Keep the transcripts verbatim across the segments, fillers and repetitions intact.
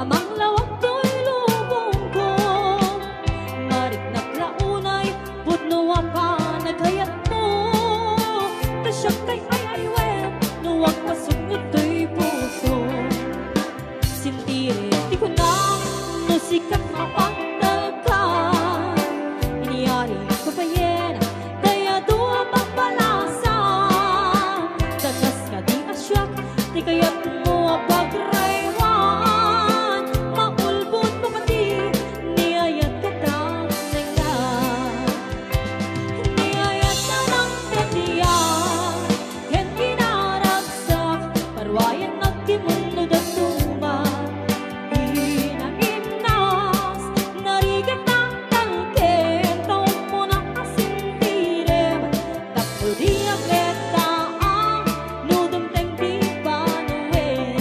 Manglawag toy lubongko, mariknak la unay pudno a panagayatmo. Ta siak kay ay-aywen no agpasuknget toy puso. Sentire ti kunam no sika mapagtalka. Inyari ko payen, kaya dua pagbalasan. Dakas kadi a siak ti kayatmo a pagraywan. Maulbodmo kadi ni ayat ket ang nengneng. Ni ayat a nangtetian ken kinaragsak, paruayan nagtimunno dadduma. Inaimnas, narigat ang talkek, taupona a sintirem, tapno di aglettaang no dumteng ti banuen.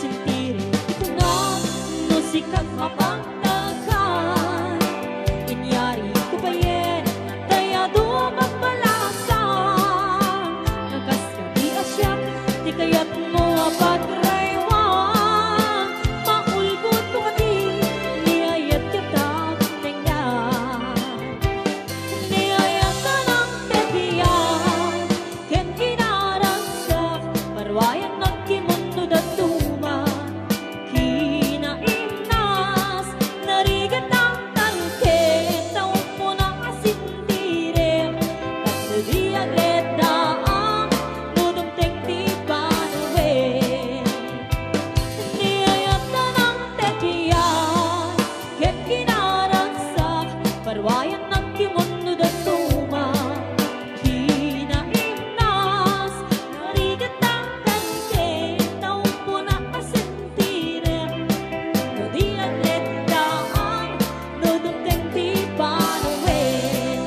Sentire ti kunam no sika mapagtalkan. Inyari ko payen, dayta dua pagbalasan. Nakas kadi a siak ti kayatmo a pagraywan. Maulbodmo kadi ni ayat ket ang nengneng. Ni ayat a nangtetian ken kinaragsak, paruayan nagtimunno dadduma. Kinaimnas, narigat ang talkek, taupona a sintirem, tapno di aglettaang no dumteng ti banuen. Ni ayat a nangtetian ken kinaragsak, paruayan nagtimunno dadduma. Kinaimnas, narigat ang talkek, taupona a sintirem, no di aglettaang no dumteng ti banuen.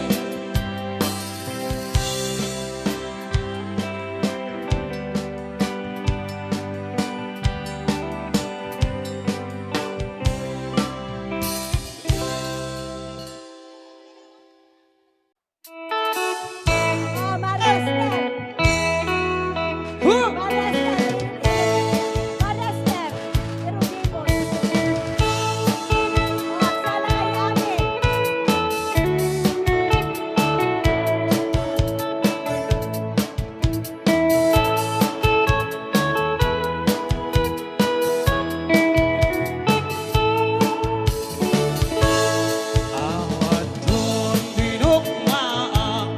Oh, Mare Esther. Huh? Mare Esther. Mare Esther. Pero di mo. Oh, salay, amin. Awan ton pinukmaak,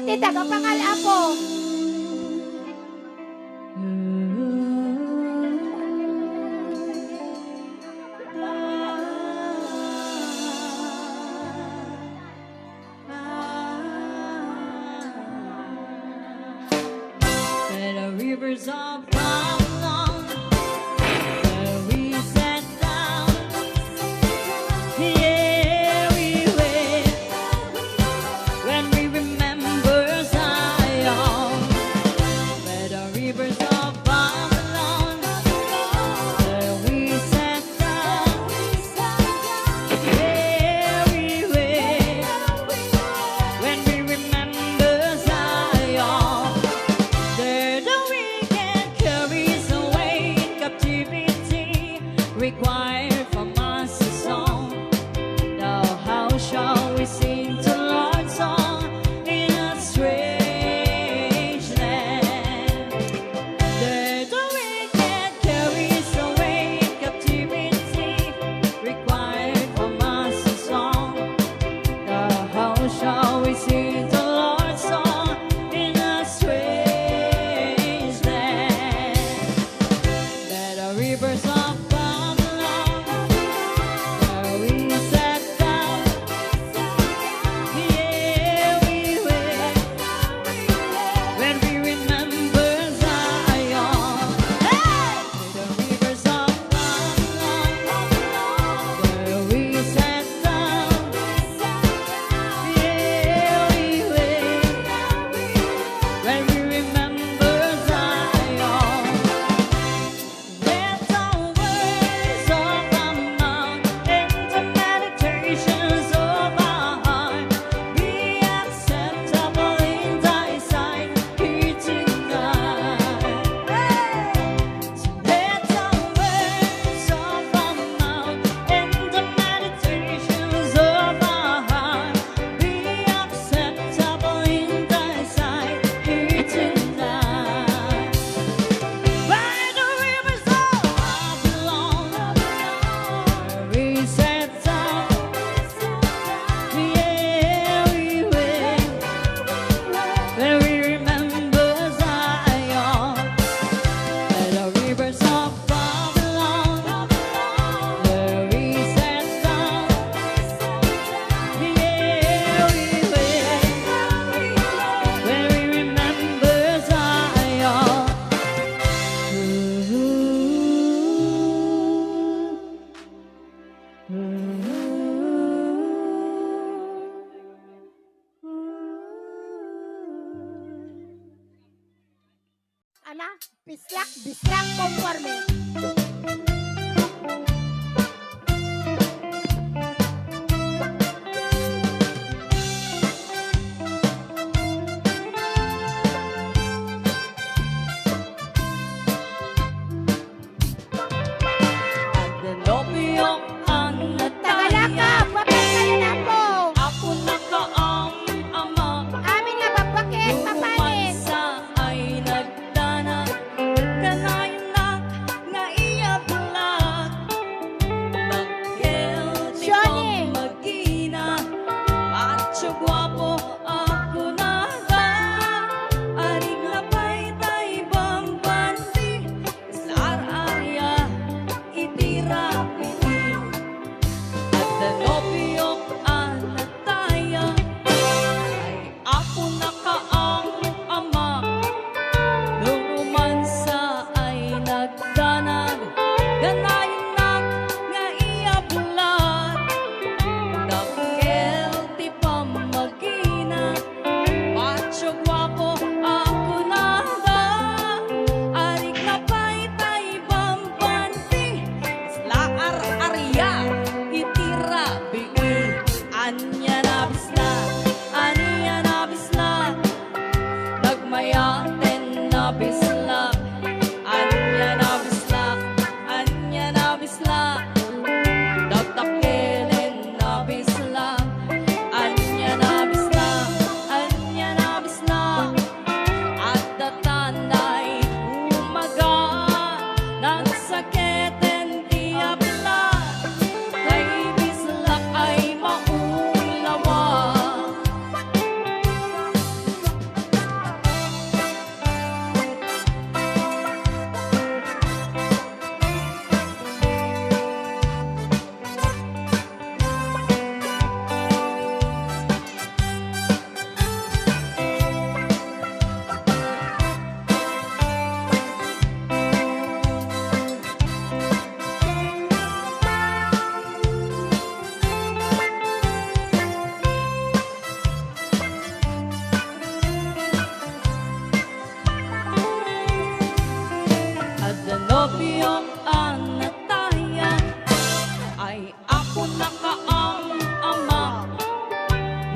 Ti tagapangal, Apo. Where the rivers of Babylon, where we sat down, here we wait. When we remember Zion, where the rivers of Babylon, where we sat down, here we wait. When we remember Zion, there the wicked carries away in captivity, required from us a song. Now how shall we sing the Lord's song in a strange land? There the wicked carries away in captivity, required from us a song. Now how shall we sing the Lord's song in a strange land? Let the rivers of Babylon, where we sat down, here we wait. When we remember Zion, hey! The rivers of Babylon, where we sat down, here we wait. When we remember Zion, let the words of our mouth and the meditations of our heart be acceptable in thy sight here tonight. Hey! Let the words of our mouth and the meditations of our heart be acceptable in thy sight here tonight. By the rivers of Babylon, we sat down. Yeah, we wait. When we remember Zion, by the rivers of Babylon, where we sat down. Yeah, we wait. When we remember Zion. Ana, pislak, bislak, konforme. At the nobio ang Tagalaka, patay kayo na po. Apo na ka ang ama. Amin nga babbakit, papanis. Sa ay nagdana. Kanayon na nga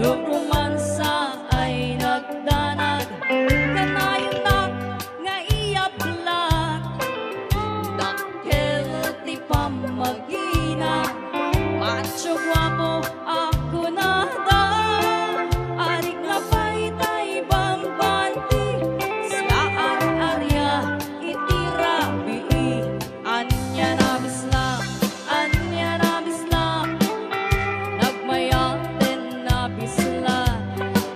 Romansa ay nagdanag, kanayon nga iyablag. Dakkel ti pammagina, macho guapo a kunada. Arigna pay tay bambanti, sla ar-aria iti rabii. Ania nabislak, ania nabislak, nagmayaten nabislak.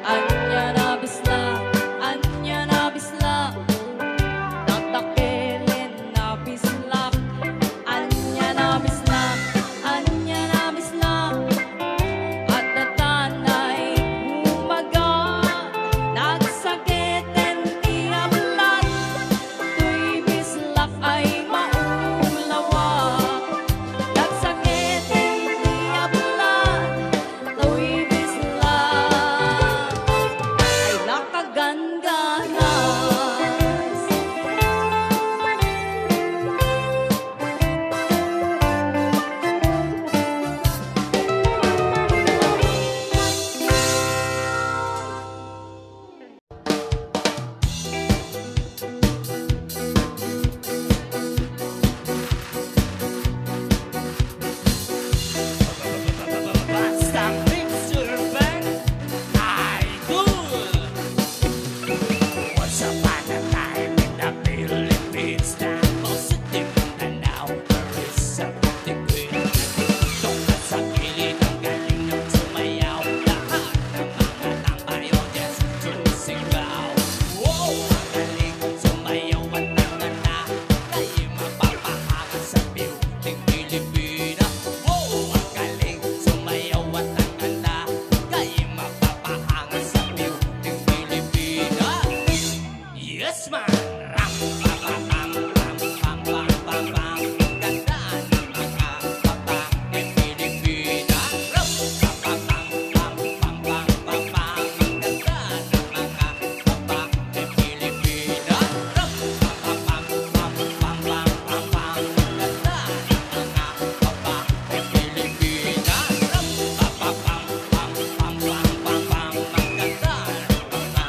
Ania nabislak, ania nabislak, dakdakkelen nabislak. Ania nabislak, ania nabislak, adda tanay umaga, nagsakiten ti ablag. Toy bislak ay maulawak, nagsakiten ti ablag. Toy bislak ay nakagangganas. Basta Mixer Band, Idol. Once upon a time in the Philippines, the most city Mindanao, there is a pretty queen. Dito ka sa gilid, ang galing niyang sumayaw. Lahat ng mga tambayo, just sumisigaw. Wow, ang galing sumayaw at ang ganda. Kayo mapapahanga sa beauty Pilipina. Wow, ang galing sumayaw at ang ganda. Kayo mapapahanga sa beauty Pilipina. Yes, man! Ram, pa, pa, pam, pam, pam, pam, pam, pam. Ang ganda ng mga babaeng Pilipina. Ram, pa, pa, pam, pam, pam, pam, pam, pam. Ang ganda ng mga babaeng Pilipina. Ram, pa, pa, pam, pam, pam, pam, pam, pam. Ang ganda ng mga babaeng Pilipina. Ram, pa, pa, pam, pam, pam, pam, pam, pam. Ang ganda ng mga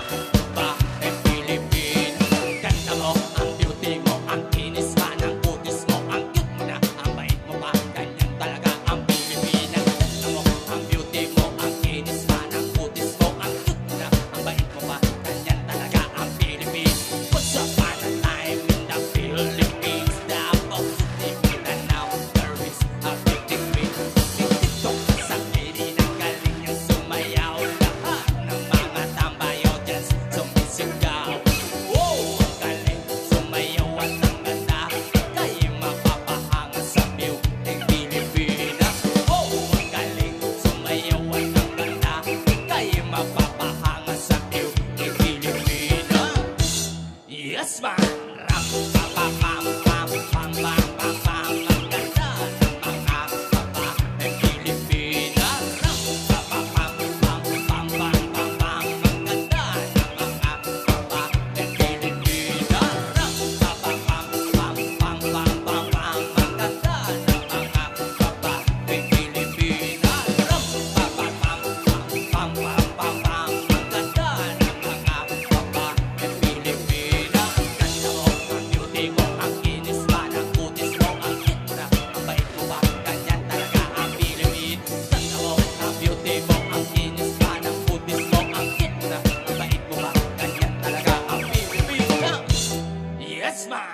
babaeng Pilipina. Ganda mo, ang beauty mo, ang kinis pa ng kutis mo, ang cute mo na, ang bait mo pa, ganyan talaga ang Pilipina. Ganda mo, ang beauty mo, ang kinis pa ng kutis mo, ang cute mo na, ang bait mo pa, ganyan talaga ang Pilipina. Once upon a time in the Philippines, the most city Mindanao, there is a pretty queen. Dito ka sa gilid, ang galing niyang sumayaw. Lahat ng mga tambayo, just sumisigaw. Wow, ang galing sumayaw at ang ganda. Kayo mapapahanga sa beauty Pilipina. Wow, ang galing sumayaw at ang ganda. Kayo mapapahanga sa beauty Pilipina. Yes, man! Ram, pa, pa, pam, pam, pam, pam, pam, pam. Ang ganda ng mga babaeng Pilipina. Ram, pa, pa, pam, pam, pam, pam, pam, pam. Ang ganda ng mga babaeng Pilipina. Ram, pa, pa, pam, pam, pam, pam, pam, pam. Ang ganda ng mga babaeng Pilipina. Ram, pa, pa, pam, pam, pam, pam, pam, pam. Ang ganda ng mga babaeng Pilipina. Ganda mo, ang beauty mo, ang kinis pa ng kutis mo, ang cute mo na, ang bait mo pa, ganyan talaga ang Pilipina. Ganda mo, ang beauty mo, ang kinis pa ng kutis mo, ang cute mo na, ang bait mo pa, ganyan talaga ang Pilipina. Yes, man!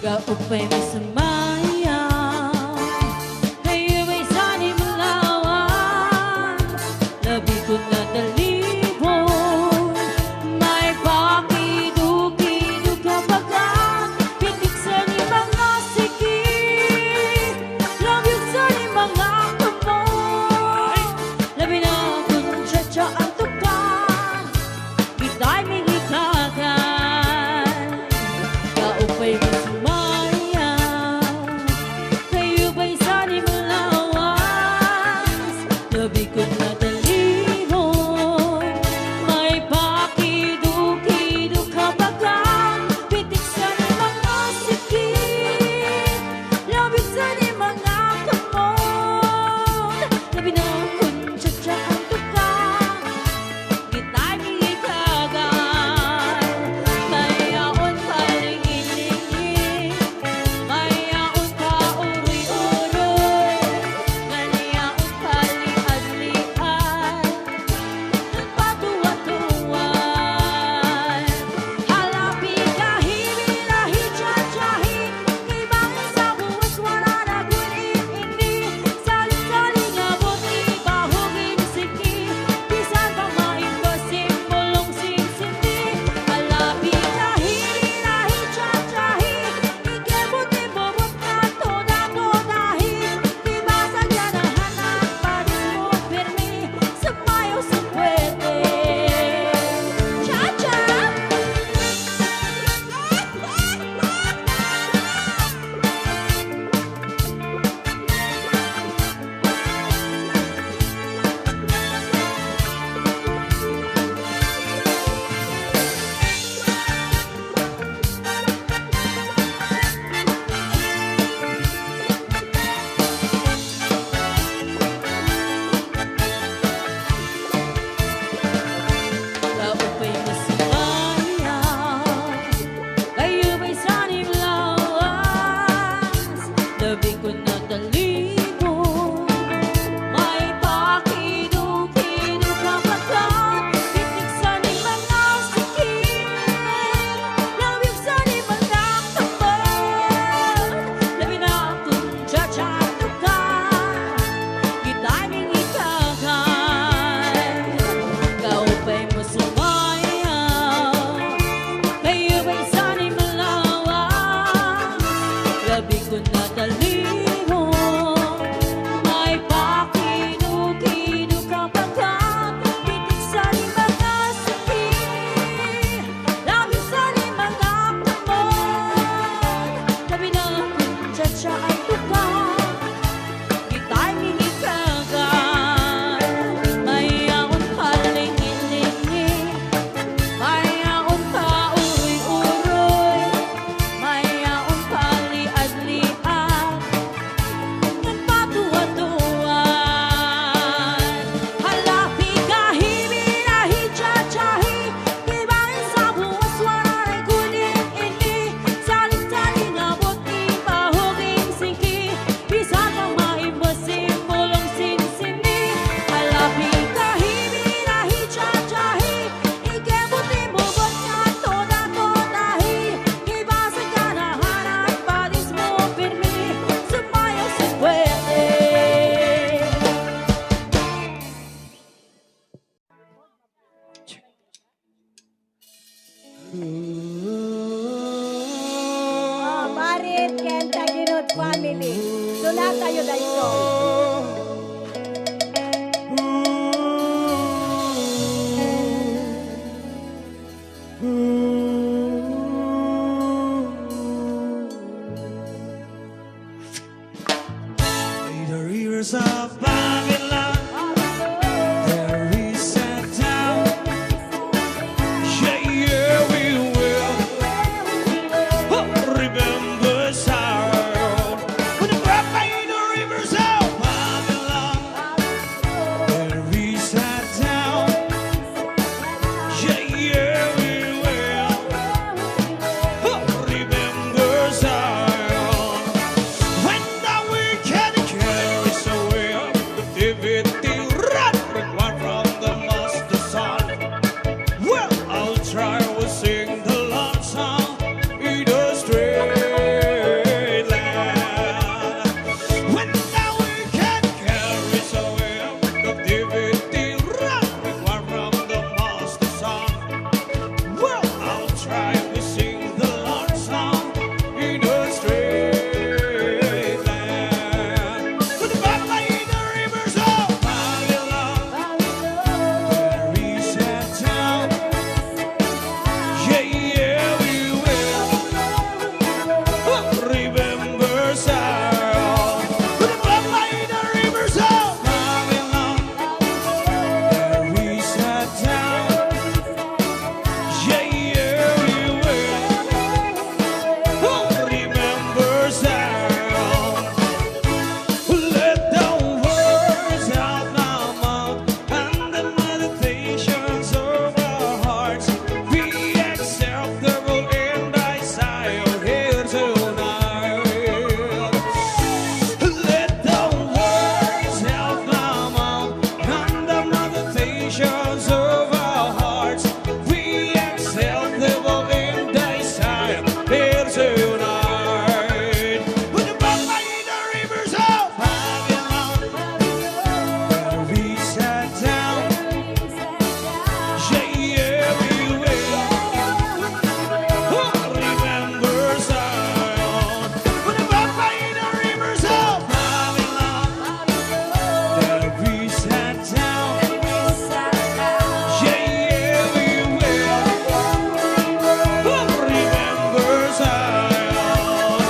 Kaupay mi sumaya, kayo ay sani mulawan, labi ko na talibon, may pakidukidu ka baga, pitik sani mga siki, labi sani mga kamay. Tayo daytoy. In the rivers of Babylon, there is a town. Yeah, yeah, we will remember Zion. With the breath in the rivers of Babylon, there is a town. Yeah, yeah, we will remember Zion. When the wicked carries away captivity, run, required from the Master Son. Well, I'll try, we'll sing the Lord's song in the strange land. When the wicked carries away captivity, run, required from the Master Son. Well, I'll try, we'll sing the Lord's song in the strange land. With the Babylon in the rivers of Babylon, there is a town. Yeah, yeah, we will remember Zion. With the Babylon in the rivers of Babylon, there is a town. Yeah, yeah, we will remember Zion. Let the words of my mouth and the meditations of our hearts be acceptable in thy sight here tonight. Let the words of my mouth and the meditations of our hearts be acceptable in thy sight here tonight. With the Babylon in the rivers of Babylon, we sat down. Yeah, yeah, we will remember Zion. With the Babylon in the rivers of Babylon, there we sat down. Yeah, yeah, we will remember Zion.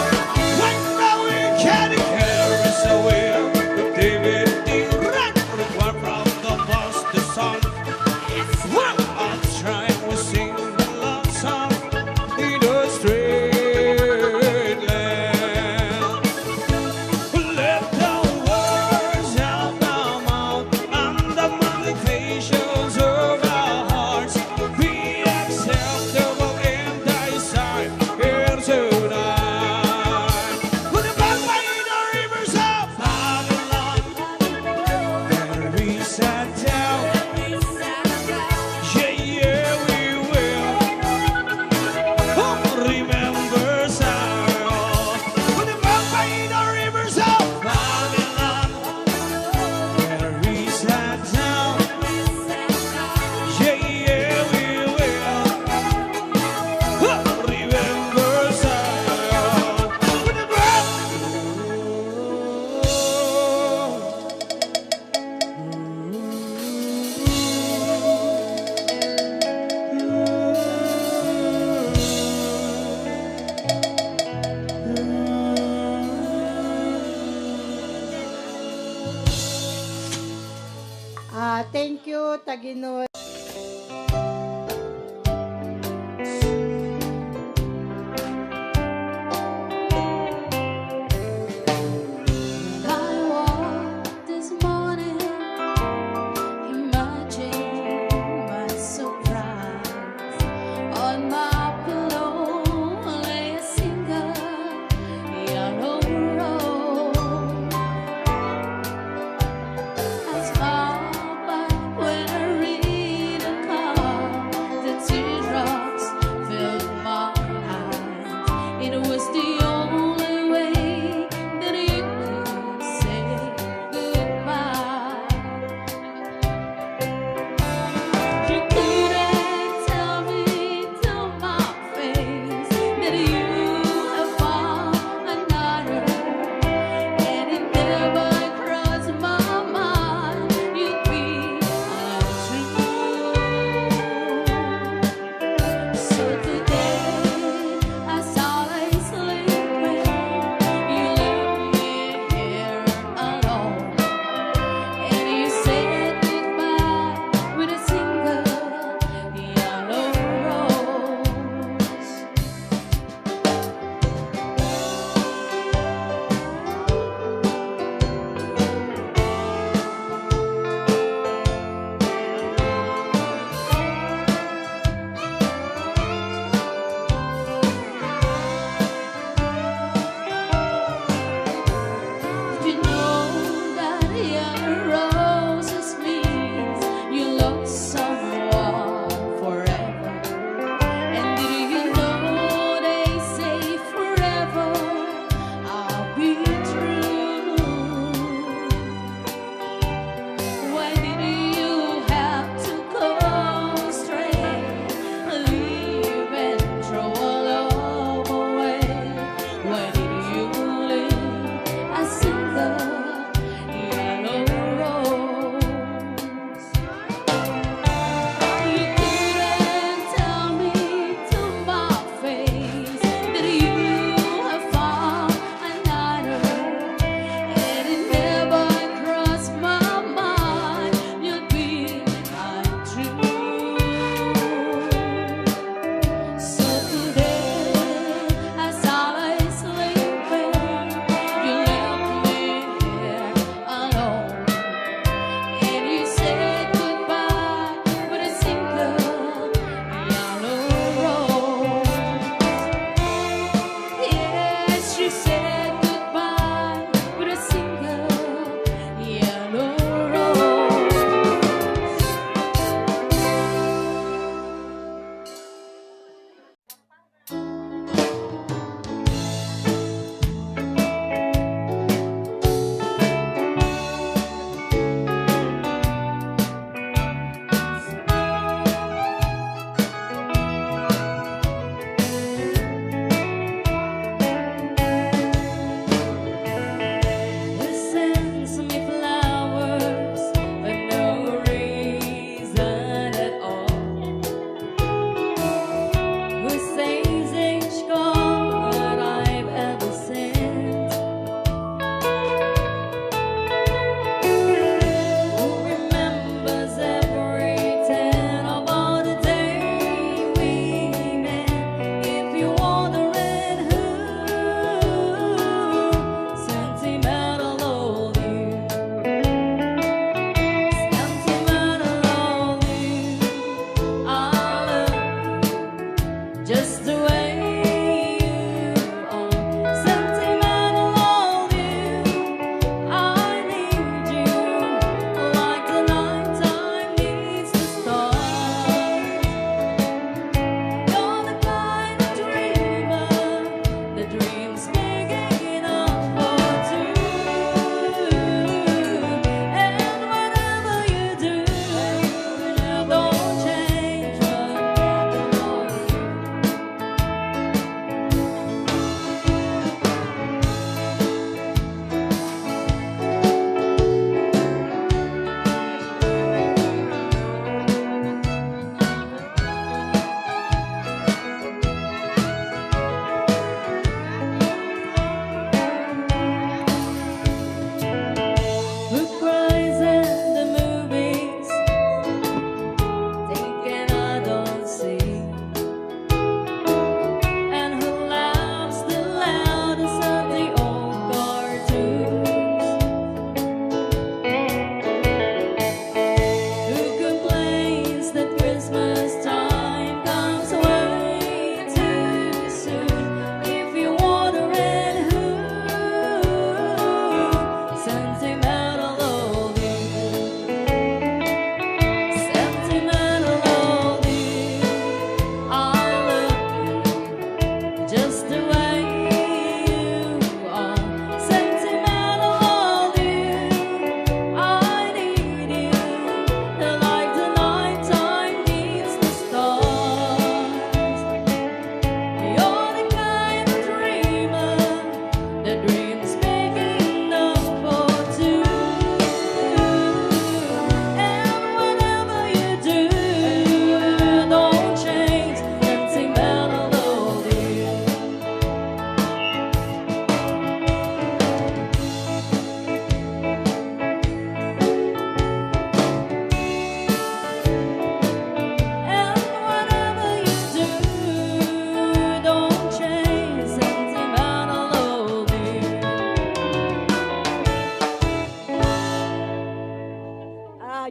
When the wicked carries away captivity, run, required from the Master Son. Well, I'll try, we'll sing the Lord's song in the strange land. Let the words of our mouth and the meditations of our hearts be acceptable in thy sight here tonight. With the Babylon in the rivers of Babylon, there we sat down. Yeah, yeah, we will remember Zion. With the Babylon in the rivers of Babylon, there we sat down. Yeah, yeah, we will remember Zion. With the Babylon. Ah, thank you, Tagino. I woke this morning, imagine my surprise. On my pillow lay a single yellow rose. I smiled, but when I read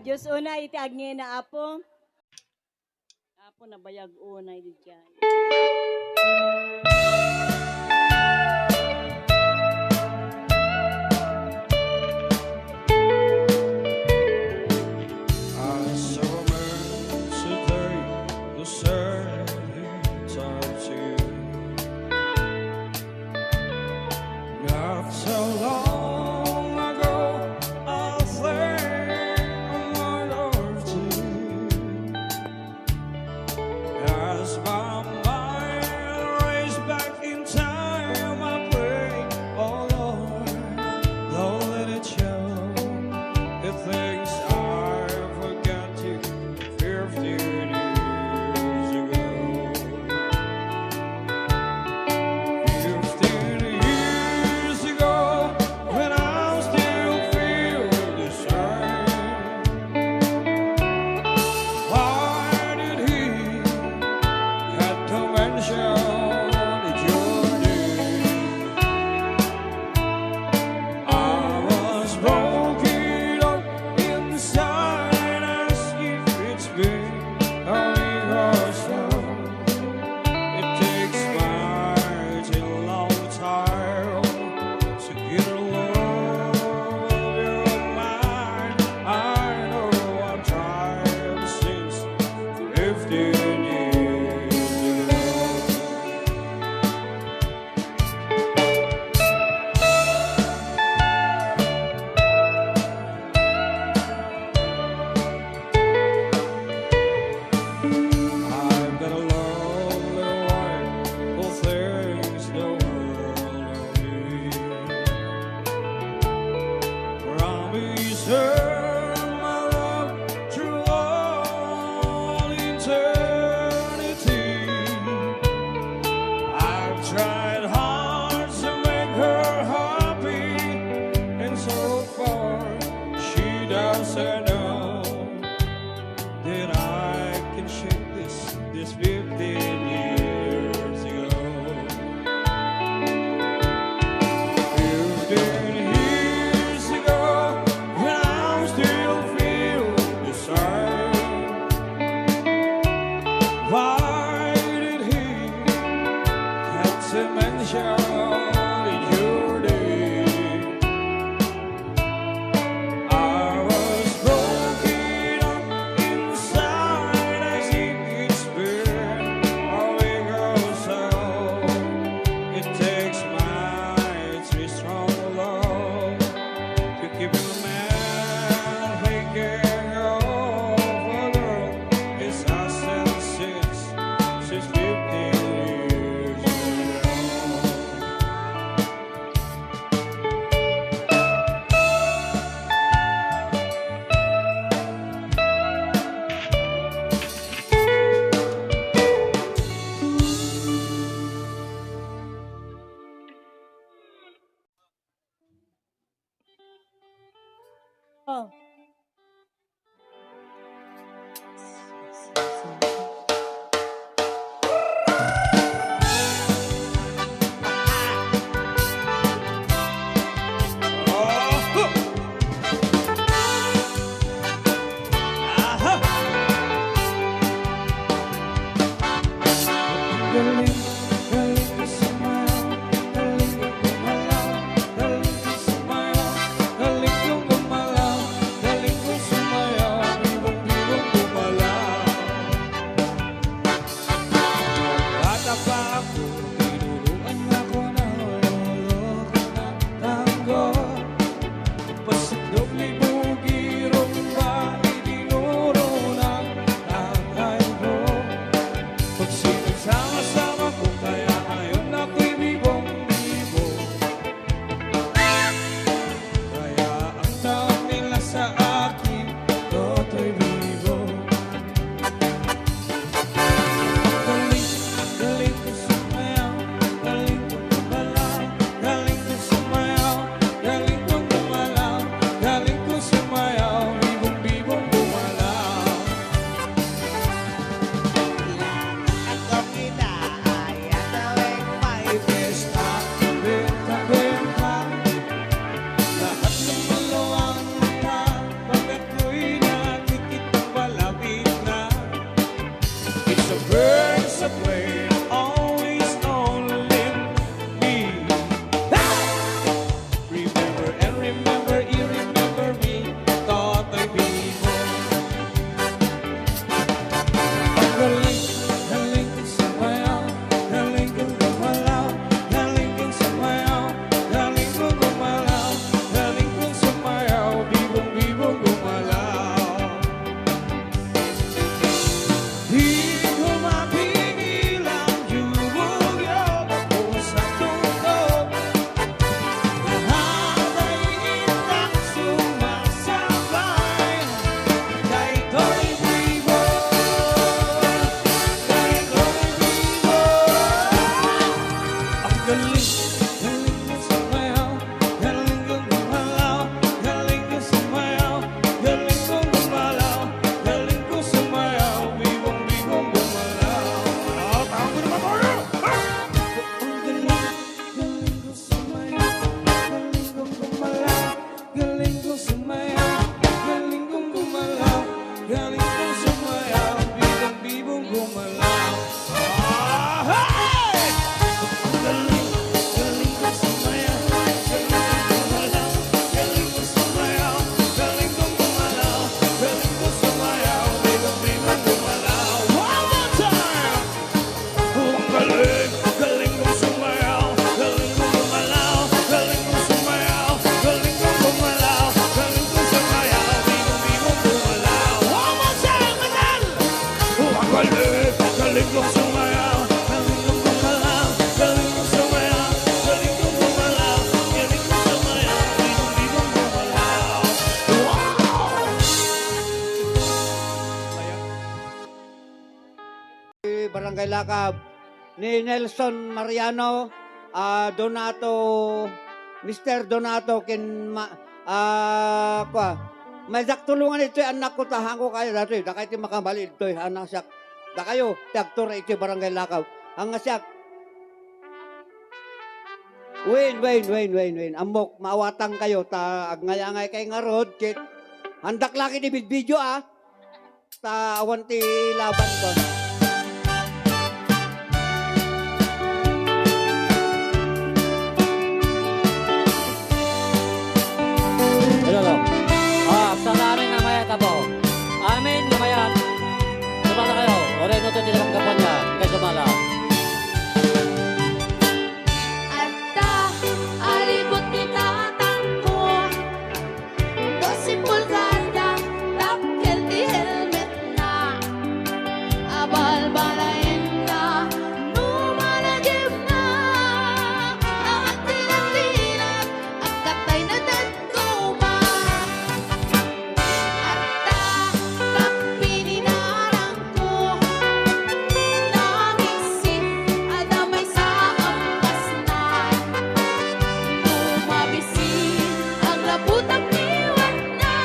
Dios unay iti agngina, Apo. Apo, nabayag unay diay. I saw a man today who said he talked to you. Not so long ago, I played a word or two. As my mind raced back in time, I pray, oh Lord, don't let it show. The things I forgot to fifteen years ago. Fifteen years ago, when I still feel the same. Why did he have to mention your name? I was broken up inside as if it's been a rehearsal. It takes quite a long time to get a love of your mind. I know I've tried since fifteen years ago. I've got a lonely wife who thinks the world of me. Promise her my love through all eternity. I've tried hard to make her happy, and so far she doesn't know that I can shake this, this fifteen years ago. Fifteen years ago, when I still feel the same. Why did he have to mention your name? I was broken up inside as if it's been a week or so. It takes my three strong love to keep a man thinking of a girl is a since, since fifteen years ago. Oh. Galing, galing ko sumayaw, galing ko gumalaw, galing ko sumayaw, galing ko gumalaw, galing ko sumayaw, bibong-bibong gumalaw. Bata pa ako, tinuruan ako ng lolo ko ng tango. Pasok doble boogie, rumba, itinuro ng tatay ko. Pag sinagsama-sama ko, kaya ngayon ako'y bibong-bibo. Kaya ang tawag nila sa akin, Totoy Bibo. Galing, galing ko sumayaw, galing ko gumalaw, galing ko sumayaw, galing ko gumalaw, galing ko Barangay Lakab, ni Nelson Mariano, ah, Donato, Mister Donato ken ma-, ah, kua, maysa tulongan itoy annakko ta haanko kayo datoy, dakay ti makamali ditoy, haan nga siak. Dakayo, ti agtura itoy Barangay Lakab. Haan nga siak. Wen, wen, wen, wen, wen. Ammok, maawatan kayo, ta agngay-angay kay ngarud, ket, handak lagi ti bidbideo, ah. Ta awan ti laban ko. Hello, hello. Ah, sana amin nga mayat, apo. Amin nga mayat. Sumala kayo. Oreno to, tinagap kampanya. Ikay sumala. Adda, alibut ni tatangko. Dose pulgada, dakkel ti helmetna. Abalbalayenna, no malagipna. Agtilatila, agkatay na dadduma. Adda, kapininarang Namisin, adda maysa a basna. No mabisin, aglabutag ti watna.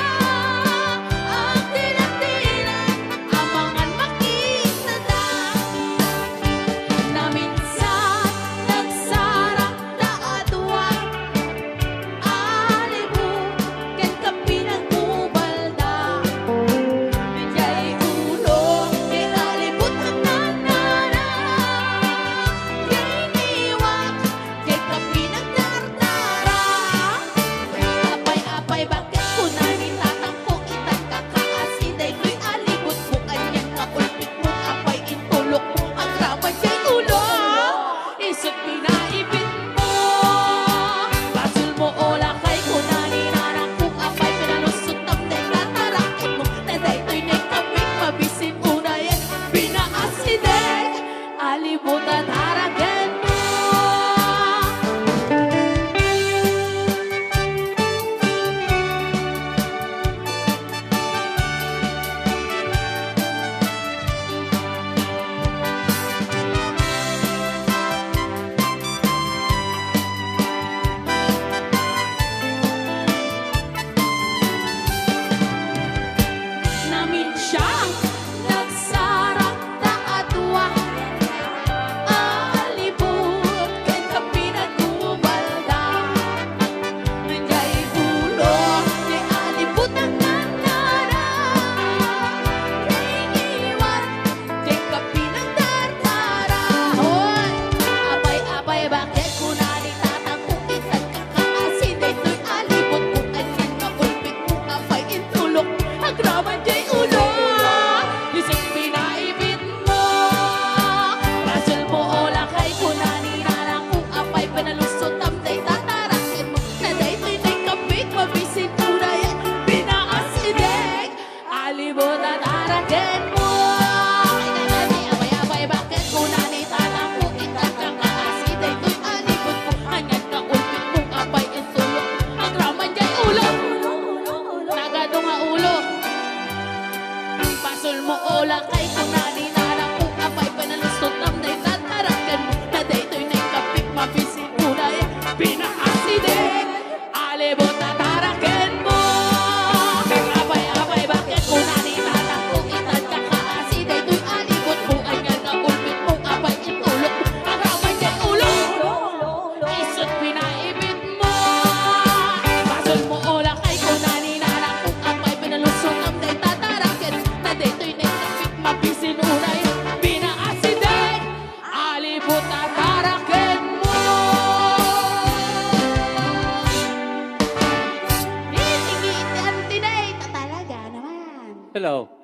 Agtilatila, amangan makitnada. Naminsan, nagsarang ta a dua. Alibut ken kapinagkubalda. Diay ulo ti alibut a nagdara. Diay ngiwat ti kapinagdardarana. Apay, apay, bakit kuna ni tatangko, itan kakaasi daytoy alibutmo, anian nga ulpitmo, apay, intulokmo, agraman diay ulo. Isut pinaibitmo. Basolmo o lakay, kuna ni nanangko, apay, pinalusottam dayta tarakenmo. Ta daytoy ni kapik mabisin unayen, pinaasideg, alibut a tarakenmo. Naminsan, nagsarang ta a dua. Alibut ken kapinagkubalda. Diay ulo ti alibut a nagdara. Diay ngiwat ti kapinagdardarana. Hoy! Apay, apay, bakit kuna ni tatangko, itan kakaasi daytoy alibutmo, anian nga ulpitmo, apay, intulok, agraman diay ulo. Isut pinaibitmo. Basolmo o lakay, kuna ni nanangko, apay, pinalusottam dayta tarakenmo. Ta daytoy ni kapik mabisin unayen, pinaasideg, alibut a tarakenmo. Ikakami, apay, apay, bakit kuna ni tatangko, itan kakaasi daytoy alibutmo, anian nga ulpitmo, apay, intulok, agraman diay ulo. Nagadu nga ulo. Basolmo o lakay, kuna ni nanangko, apay, pinalusottam dayta tarakenmo. Ta daytoy ni kapik mabisin unayen, pinaasideg, alibut a tarakenmo. Apay, apay, bakit kuna ni tatangko, itan kakaasi daytoy alibutmo, anian nga ulpitmo, apay, intulokmo, agraman diay ulo. Isut pinaibitmo. Basolmo o lakay, kuna ni nanangko, apay, pinalusottam dayta tarakenmo. Ta daytoy ni kapik mabisin unayen, pinaasideg, alibut a tarakenmo. Ngiti-ngiti, antinay, ta talaga naman. Hello.